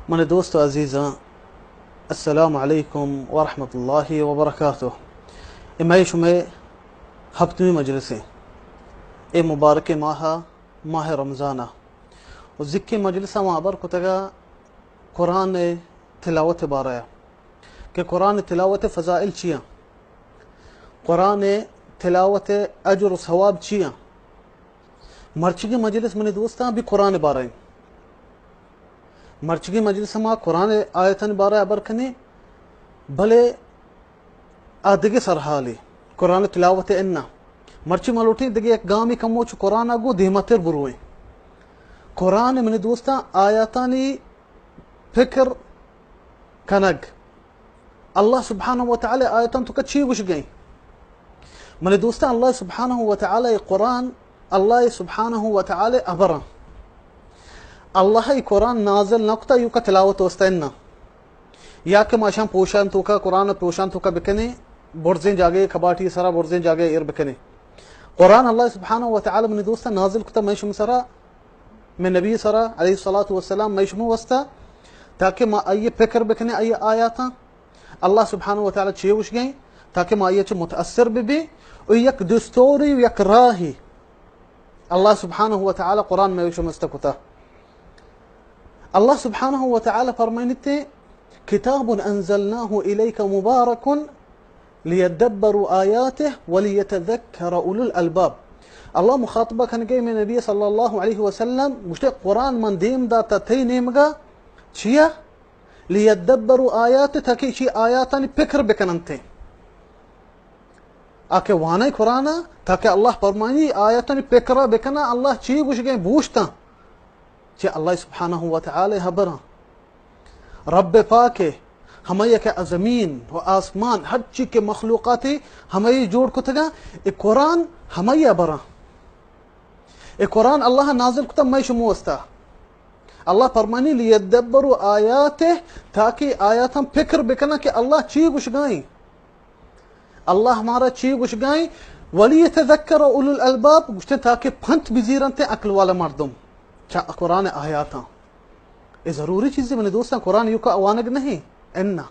من دوست و عزیزاں، السلام علیکم ورحمۃ اللہ وبرکاتہ۔ اے مئے شمئے ہپتمی مجلس ایں۔ اے مبارکیں ماہ، ماہ رمضان ءَ، و زکیں مجلس ءَ ما ہبر کتگ ءَ قرآن ءِ تلاوت ءِ بارہ ءَ کہ قرآن ءِ تلاوت ءِ فضائل چی اَں، قرآن ءِ تلاوت ءِ اجر و ثواب چی اَں۔ مرچیگیں مجلس منی دوستاں بھی قرآن ءِ بارہ ایں۔ مرچیگیں مجلس ءَ ما قرآن ءِ آیتانی بارہ ءَ ہبر کنیں، بلے آ دگہ سرحالے، قرآن ءِ تلاوت ءِ اناں۔ مرچی ما لوٹیں دگہ یک گامے کمو چو قرآن ءَ گوں دیمتر برویں۔ قرآن ءِ منی دوستاں آیاتانی فکر کنگ۔ اللہ سبحانہ و تعالی آیتاں توکا چی گوشگئیں؟ منی دوستاں، اللہ سبحانہ و تعالی قرآن، اللہ سبحانہ و تعالی ہبراں۔ اللہ ءَ قرآن نازل نہ کتا ایوکا تلاوت واسطہ اناں، یا کہ ما اشاں پوشاں توکا، قرآن ءَ پوشاں توکا بکنیں، برزیں جاگہے، کباٹی سرا برزیں جاگہے ایر بکنیں۔ قرآن اللہ سبحانہ و تعالی منی دوستاں نازل کتا مئے شمئے سرا، مئے نبی سرا علیہ الصلوۃ والسلام، مئے شمئے واسطہ، تاکہ ما آئی فکر بکنیں، آئی آیاتاں۔ اللہ سبحانہ و تعالی چے گوشگئیں؟ تاکہ ما آئی چہ متاثر ببیں و یک دستوری و یک راہی اللہ سبحانہ و تعالی قرآن مئے شمئے واسطہ کتا۔ اللہ سبحانہ و تعالی فرمائنتے، کتاب انزلناہ الیک مبارک لیدبروا آیاتہ ولیتذکر اولو الالباب۔ اللہ مخاطبہ کنگے مئے نبی صلی اللہ علیہ وسلم، گوشتے، قرآن من دیم داتا تئی نیمگا، چیا؟ لیدبروا آیاتہ، تاکہ اشی آیاتانی فکر بکننتے۔ آ کہ وانئے قرآن ءَ، تاکہ اللہ فرمائنی آیاتانی فکر بکنا، اللہ چی گوشگئیں بوشتاں۔ چہ اللہ سبحانہ و تعالی ہبراں۔ رب پاک ءَ، ہمائی کہ زمین و آسمان، ہر چی کہ مخلوقاتے، ہمائی جوڑ کتگاں، اے قرآن ہمائی ہبراں۔ اے قرآن اللہ نازل کتا مئے شمئے واسطہ۔ اللہ فرمانی، لیدبروا آیاتہ، تاکہ آیاتاں فکر بکناں کہ اللہ چی گوشگائیں۔ اللہ مارا چی گوشگائیں؟ ولیتذکر اولو الالباب، گوشتیں تاکہ پنت بزیرنت عقل والا مردم چہ قرآن آیاتاں۔ اے ضروری چیزے منی دوستاں، قرآن ایوکا وانگ نہیں، اناں۔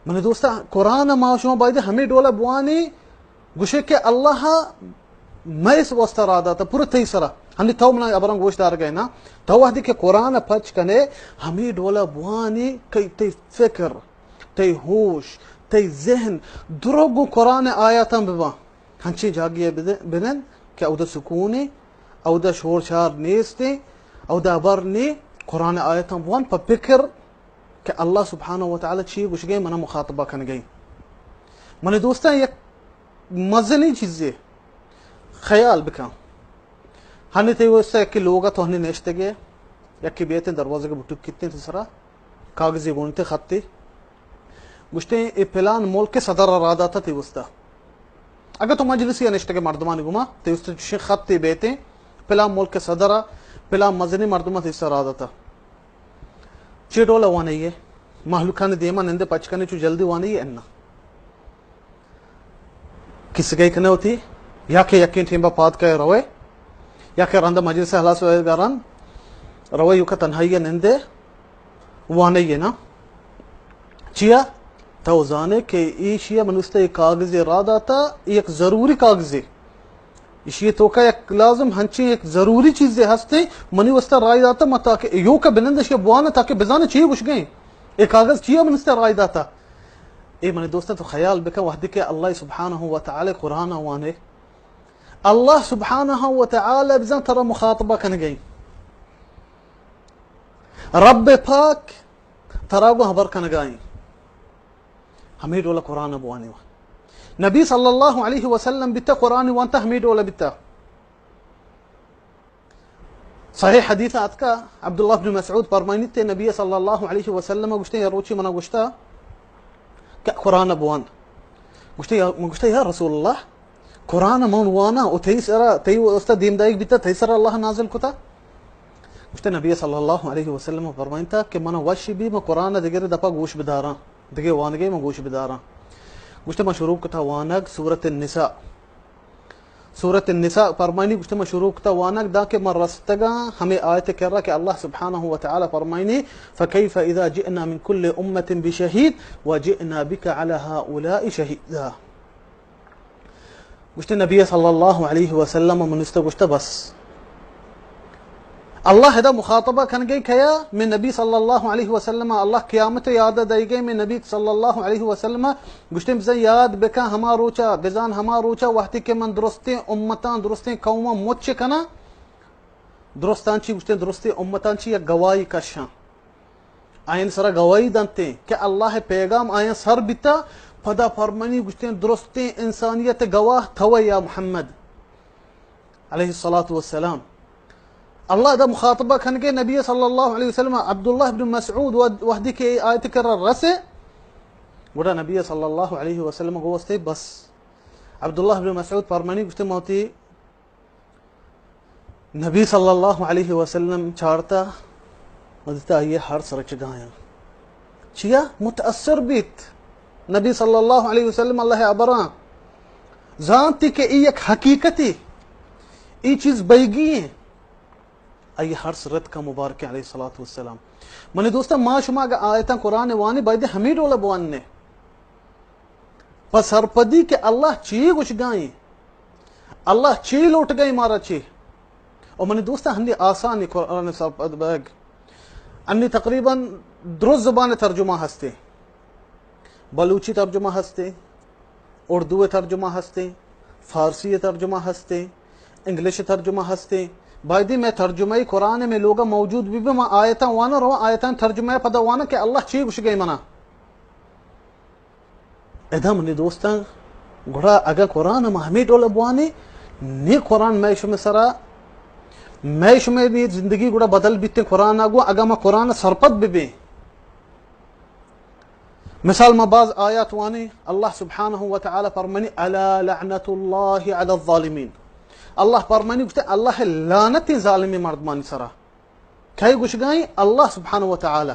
منی دوستاں، قرآن ما شما باید ہمے ڈولا بوانی، گوشے کہ اللہ مئے واسطہ را داتا، پورا تئی سرا۔ ہنی تو منا ابران گوش دارگئے نا، تو وحدی کہ قرآن پچ کنے، ہمے ڈولا بوانی کہ تئی فکر، تئی ہوش، تئی ذہن درو گوں قرآن آیاتاں بباں۔ ہنچیں جاگے ءَ بدے-، بنند کہ اودا سکونے، اودا شور شار نیستے، اودا ہبر نے، قرآن آیاتاں بوان پہ فکر کہ اللہ سبحانہ و تعالی چی گوشگئے، منا مخاطبہ کنگئے۔ منی دوستاں، یک مزنیں چیزے خیال بکن۔ ہنی تئی واسطہ یکے لوگا تو ہنی نشتگے، یکے بیتیں دروازگ بٹک کتیں تئی سرا، کاغذے گونتے خطے، گوشتیں اے پلان ملک صدر را داتا تئی واسطہ۔ اگہ تو مجلسی نشتگے مردمانی گوما، تئی واسطہ چوشیں خطے بیتیں، پلان ملک صدر، پلان مزنیں مردم تئی سرا داتا۔ چے ڈول وانئے؟ مہلوکانی دیما نندے پچ کنے چو جلدی وانئے اناں؟ کسگے کنے ہوتی، یا کہ یکیں ٹیمبا پاد کئے روئے، یا کہ رند مجلس ہلاس ہوئے گران روئے، یوکا تنہائی نندے وانئے نا۔ چیا؟ تو زانے کہ ایشی منی واسطہ یک کاغذے را داتا، یک ضروری کاغذے۔ ایشی توکا یک لازم ہنچیں یک ضروری چیزے ہستے، منی واسطہ رائی داتا، ما تاکہ ایوکا بنند اشی بوانا تاکہ بزانا چی گوشگئے۔ اے کاغذ چیا منی واسطہ رائی داتا؟ اے منی دوستاں، تو خیال بکن، وہدے کہ اللہ سبحانہ و تعالی قرآن وانے، اللہ سبحانہ و تعالی بزاں ترا مخاطبہ کنگئے۔ رب پاک ترا گوں ہبر کنگائیں۔ ہمے ڈول قرآن بوانے۔ نبی صلی اللہ علیہ وسلم بیتا قرآن وانتا ہمے ڈول بیتا۔ صحیح حدیث آتکا، عبداللہ بن مسعود فرمائنیت، نبی صلی اللہ علیہ وسلم گوشتے، یا روچی منا گوشتا کہ قرآن بوان۔ گوشتے یا، من گوشتا، یا رسول اللہ، قرآن من وانا و تئی سرا، تئی واسطہ دیم دائیگ بیتا، تئی سرا اللہ نازل کتا؟ گوشتے نبی صلی اللہ علیہ وسلم فرمائنتا کہ منا وشی بی، من قرآن دگرے دپا گوش بداراں، دگہ وانگے من گوش بداراں۔ گوشتے من شروع کتا وانگ سورت النساء۔ سورت النساء فرمائنی، گوشتے من شروع کتا وانگ داں کہ من رستگاں ہمیں آیت کرا کہ اللہ سبحانہ و تعالی فرمائنی، فكيف إذا جئنا من كل أمة بشهيد وجئنا بك على هؤلاء شهيدا۔ گوشتے نبی صلی اللہ علیہ وسلم منستا گوشتا بس۔ اللہ ادا مخاطبہ کنگے کیا؟ میں نبی صلی اللہ علیہ وسلم، اللہ قیامت یاد دئیگے میں نبی صلی اللہ علیہ وسلم۔ گوشتے بزن یاد بکن ہما روچا، بزان ہما روچا وقتی کہ من درستیں امتاں، درستیں قوماں مچ کناں۔ درستاں چی گوشتے؟ درستیں امتاں چی یک گواہی کشاں۔ آیان سرا گواہی دنتیں کہ اللہ پیغام آیان سر بیتا، پدا فرمانی گوشتیں درستیں انسانیت گواہ توئے یا محمد علیہ الصلوۃ والسلام۔ اللہ دا مخاطبہ کنگے نبی صلی اللہ علیہ وسلم، عبداللہ بن مسعود وحدی کہ آیت کرا رسے، گڑا نبی صلی اللہ علیہ وسلم گوستے بس۔ عبداللہ بن مسعود فرمانی گوشتے موتی نبی صلی اللہ علیہ وسلم چارتا، وزیتا آئیے ہر سرچگایا۔ چیا؟ متاثر بیت۔ نبی صلی اللہ علیہ وسلم اللہ ابراں زانتی کہ ای یک حقیقتی، ای چیز بیگی ہیں۔ آئیے ہر سرت کا مبارک علیہ الصلوۃ والسلام۔ منی دوستان، ما شما اگا آیتاں قرآن وانی، باید ہمیں ڈولا بواننے۔ پہ سرپدی کہ اللہ چی گوشگائیں، اللہ چی لوٹگائیں مارا چی۔ او منی دوستاں، ہنی آسانی قرآن سرپد بیگ۔ انی تقریباً درو زبان ترجمہ ہستے۔ بلوچی ترجمہ ہستے، اردو ترجمہ ہستے، فارسی ترجمہ ہستے، انگلش ترجمہ ہستے۔ بایدی میں ترجمہ قرآن میں لوگا موجود بھی، بھی ما آیتاں وانا، رو آیتاں ترجمہ پدا وانا کہ اللہ چی گوشگائیں منا۔ ادا منی دوستاں، گڑا اگاں قرآن ما ہمیں ڈول بوانی، نی قرآن میں شمے سرا، میں شمے نی زندگی گڑا بدل بیتیں قرآن آگو، اگاں ما قرآن سرپد ببیں۔ مثال ما باز آیات وانی، اللہ سبحانہ و تعالی فرمانی، الا لعنت اللہ علی الظالمین۔ اللہ فرمانی گوشتے، اللہ لعنت ظالمیں مردمانی سرا۔ کئے گوشگائیں؟ اللہ سبحانہ و تعالی۔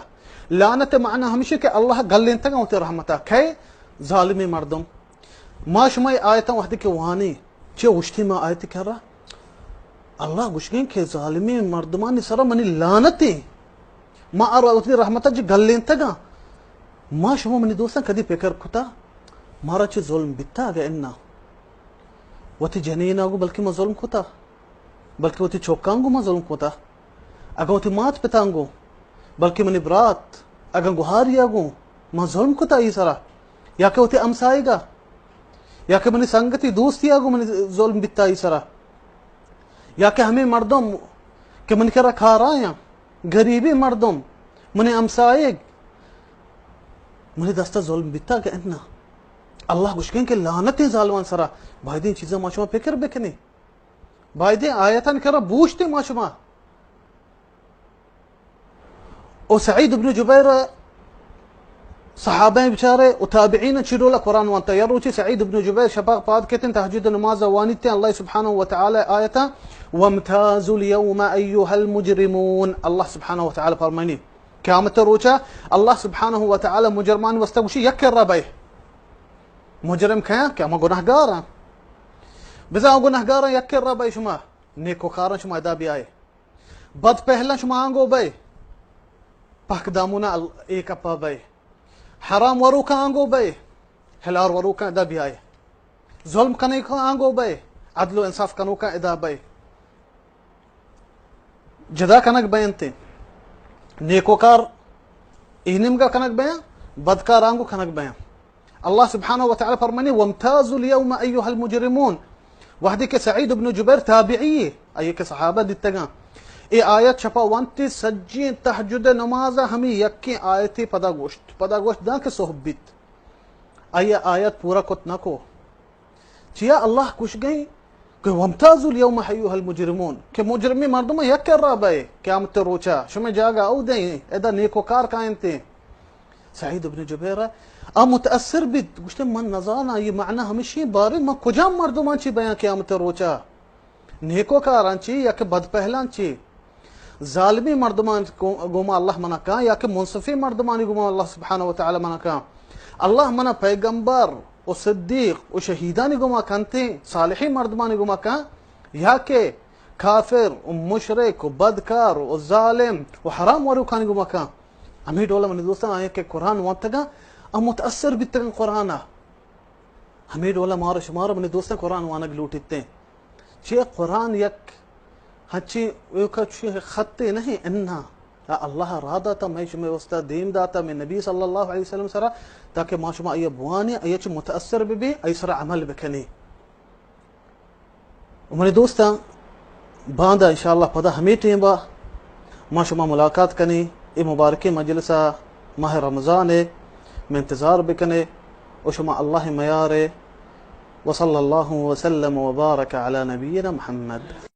لعنت معنی ہمیشہ کہ اللہ گلینتگا وتی رحمتا۔ کئے؟ ظالمیں مردم۔ ما شما آیتاں وحدی کہ وانی، چہ اوشتی ما آیت کرا، اللہ گوشگیں کہ ظالمیں مردمانی سرا منی لعنتیں۔ ما آرا وتی رحمتا جی گلینتگا۔ ما شما منی دوستاں کدی فکر کتا، مارا چہ ظلم بیتا اگہ انا؟ وتی جنینا گو بلکہ ما ظلم کتا۔ بلکہ وتی چکاں گوں ما ظلم کتا۔ اگاں وتی مات پتاں گوں، بلکہ منی برات، اگاں گوہاریا گوں ما ظلم کتا ای سرا، یا کہ وتی ہمسائگا، یا کہ منی سنگتی دوستیا گوں منی ظلم بیتا ای سرا، یا کہ ہمیں مردم کہ منی کرا کارایاں، غریبیں مردم، منی ہمسائگ، منی دستا ظلم بیتا کہ انا؟ اللہ گوشگیں کہ لعنتیں ظالمان سرا۔ بایدیں چیزاں ما شما فکر بکنیں۔ بایدیں آیتان کرا بوشتیں ما شما۔ او سعید ابن جبیر صحابہ بیچارے او تابعین چی ڈولا قرآن وانتا۔ یا روچی سعید ابن جبیر شپا پاد کتن تہجد نماز وانیتیں، اللہ سبحانہ و تعالی آیتا، وامتازوا اليوم ایها المجرمون، اللہ سبحانہ و تعالی فرمانی۔ قیامت روچا اللہ سبحانہ و تعالی مجرمان واسطہ گوشی، یک کرا بئے۔ مجرم کیاں؟ کہ ہما گناہگاراں۔ بزاں گناہگاراں یک کرا بئے شما، نیکوکاراں شما ادا بیائے۔ بد پہلاں شما آنگو بئے۔ پاک دامونا ال-، اے کپا بئے۔ حرام وروکاں آنگو بئے۔ ہلار وروکاں ادا بیائے۔ ظلم کنوکاں آنگو بئے، عدل و انصاف کنوکاں ادا بئے۔ جدا کنگ بینت۔ نیکوکار اے نیمگا کنگ بیاں، بدکار آنگو کنگ بیاں۔ اللہ سبحانہ و تعالی فرمانی، وامتازوا اليوم ایها المجرمون۔ وحدی کہ سعید ابن جبیر تابعی، آئی کہ صحابہ دیتگاں، اے آیت شپا وانتی سجین تہجد نماز ہمی یکیں آیتی پدا گوشت، پدا گوشت داں کہ صحب بیت۔ آئی آیت پورا کت نہ کو۔ چیا اللہ گوشگئیں کہ وامتازوا اليوم ایها المجرمون، کہ مجرمیں مردم یک کرا بئے قیامت روچا، شمئے جاگہ اودیں، ادا نیکوکار کاینتیں۔ سعید ابن جبیر آ متاثر بیت، گوشتے من نزاناں، یہ معنی ہمشی بارے من کجام مردمان چی بیاں قیامت روچا؟ نیکوکاراں چی یا کہ بدپہلاں چی؟ ظالمیں مردمان گو-، گوما اللہ منا کاں یا کہ منصفیں مردمانی گوما اللہ سبحانہ و تعالی منا کاں؟ اللہ منا پیغمبر و صدیق و شہیدانی گما کنتیں، صالحیں مردمانی گما کن، یا کہ کافر و مشرک و بدکار و ظالم و حرام وروکانی گما کن؟ ہمے ڈولا منی دوستاں، آیاں کہ قرآن وانتگاں، آ متاثر بیتگاں قرآن ء۔ ہمے ڈولا مارا شمارا منی دوستاں قرآن وانگ لوٹیتیں۔ چیا قرآن یک ہنچیں ایوکا چوشیں خطے نہ انت، اناں آ اللہ ء راہ داتا، مئے شمئے واسطہ دیم داتا، مئے نبی صلی اللہ علیہ وسلم سرا، تاکہ ما شما آئی ء بوانیں، آئی ء چہ متاثر بہ بیں، آئی سرا عمل بکنیں۔ و منی دوستاں، باندا انشاءاللہ پدا ہمے ٹیم ء ما شما ملاقات کنیں۔ اے مبارکیں مجلس ء ماہ رمضان ء مئے انتظار بکنے و شما اللہ ء میارے۔ وصلی اللہ وسلم وبارک علی نبینا محمد۔